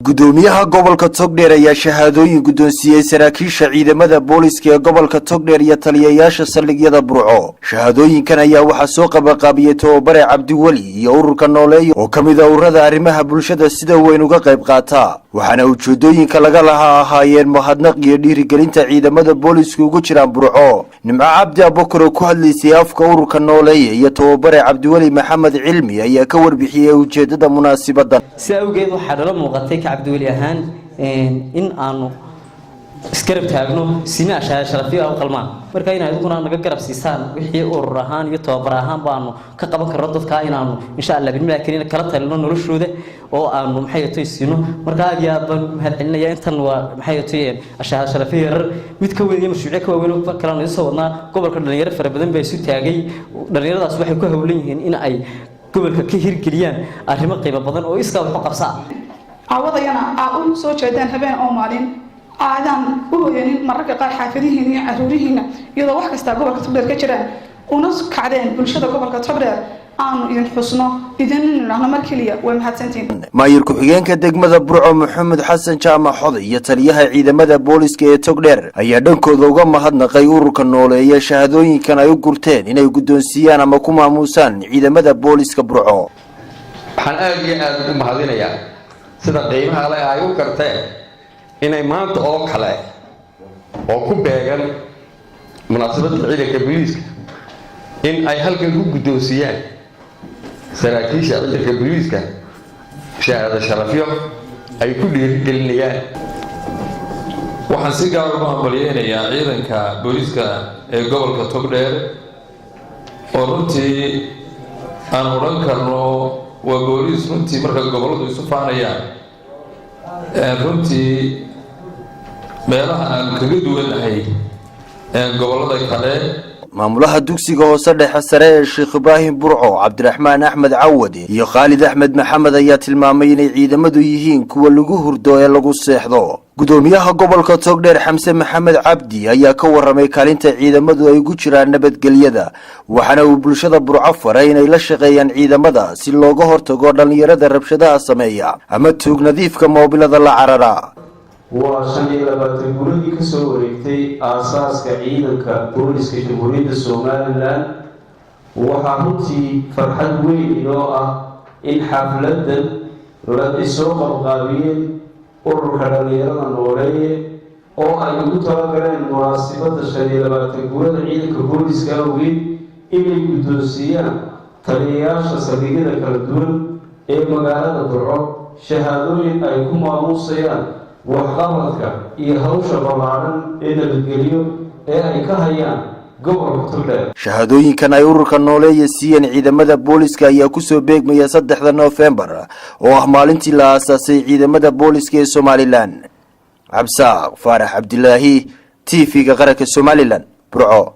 Gudoomiyaha gobolka Togdheer ayaa shahaadooyin guddoonsiiyey saraakiisha ciidamada booliska ee gobolka Togdheer iyo taliyayaasha saldhigyada Burco. Shahaadooyinkan ayaa waxaa soo qabaqaabiyey tababare Cabdiweli iyo ururka Nooleeya oo ka mid a ururada arrimaha bulshada sida weyn uga qayb qaata, waxaana ujeedooyinka laga lahaa ahaayeen mahadnaq iyo dhiirigelinta ciidamada booliska ugu jiraan Burco. Nimco Cabdi Abukar oo ku hadlaysay afka ururka Nooleeya iyo tababare Cabdiweli Maxamed Cilmi ayaa ka warbixiyey ujeedada munaasibadan. Sidaa awgeed waxaa nala muuqatay ka Cabdiweli ahaan in aanu isgarab taagno sina ashaaya sharafyo u qalmaan, marka inay adiguna naga garab siisaan wixii urur ahaan iyo tababar ahaan baanu ka qaban karno dadka, inaanu insha Allah bismillaah kariin kala talino noloshooda oo aanu maxay toy siino. Marka aad iyo aad baan mahad celinaya. Intan waa maxay toy ashaaya sharafyo yarar, mid ka weyn iyo mashruucyo ka waaweyn oo kalena soo wadnaa. Gobolka dhalinyaro fara badan baa isu taagay. Dhalinyaradaas waxay ku hawlan yihiin in ay gobolka ka hirgeliyaan arrimo qiimo badan oo iskaa wax u qabsaa. Caawadayana aa u soo jeedaan habeen oo maalin aadaan u hoyanin, mararka qaar xaafadihiina iyo caruurihiina, iyadoo wax kastaa gobolka Togdheer ka jiraan, una kacdeen bulshada gobolka Togdheer, aanu idin xusno, idin nidhaahno mar keliya way mahadsantihiin. Maayir ku-xigeenka degmada Burco Maxamed Xasan Jaamac Xoday iyo taliyaha ciidamada booliska ee Togdheer ayaa dhankooda uga mahadnaqay ururka Nooleeya shahaadooyinkan ay u gurteen inay guddoonsiiyaan ama ku maamuusaan ciidamada booliska Burco. Waxaan aada iyo aada ugu mahadinayaa sida qiimaha le ay u garteen inay maanta oo kale oo ku beegan munaasabadda ciidanka booliiska in ay halkan ku guddoonsiiyaan saraakiisha ciidanka booliiska shahaado sharafyo ay ku dhiirigelinayaan. Waxaan si gaar ugu hambalyeynayaa ciidanka booliiska ee gobolka Togdheer oo runtii aan odhan karno waa booliis runtii marka gobolladu isu faanayaan, runtii meelaha aan kaga duwannahay gobollada kale. Maamulaha dugsiga hoose dhexe sare ee Sheekh Ibraahim Burco, Cabdiraxmaan Axmed Cawad, iyo Khaalid Axmed Maxamed ayaa tilmaamay inay ciidamadu yihiin kuwa lagu hurdo ee lagu seexdo. Gudoomiyaha gobolka Togdheer Xamse Maxamed Cabdi ayaa ka waramay kaalinta ciidamadu ay ugu jiraan nabadgelyada, waxaana uu bulshada Burco faray inay la shaqeeyaan ciidamada si looga hortago dhallinyarada rabshadaha sameeya ama tuug nadiifka moobilada la carara. Waa 25 guradii kasoo wareegtay aasaaska ciidanka booliska Jamhuuriyadda Somaliland. Waxaa runtii farxad weyn inoo ah in xafladan la isoo qabqaabiyeen ururka dhallinyarada Nooleeye oo ay ugu talagaleen munaasibadda 25 gurada ciidanka booliska awgeed inay guddoonsiiyaan taliyayaasha saldhigyada kala duwan ee magaalada Burco shahaadooyin ay ku maamuusayaan waxqabadka iyo hawsha ballaadhan ee nabadgelyo ee ay ka hayaan gobolka Togdheer. Shahaadooyinkan ay ururka Nooleeya siiyeen ciidamada booliska ayaa kusoo beegmaya 3-da Noofembar oo ah maalintii la aasaasay ciidamada booliska ee Somaliland. Cabsaaq Faarax Cabdilaahi, TV-ga qaranka Somaliland, Burco.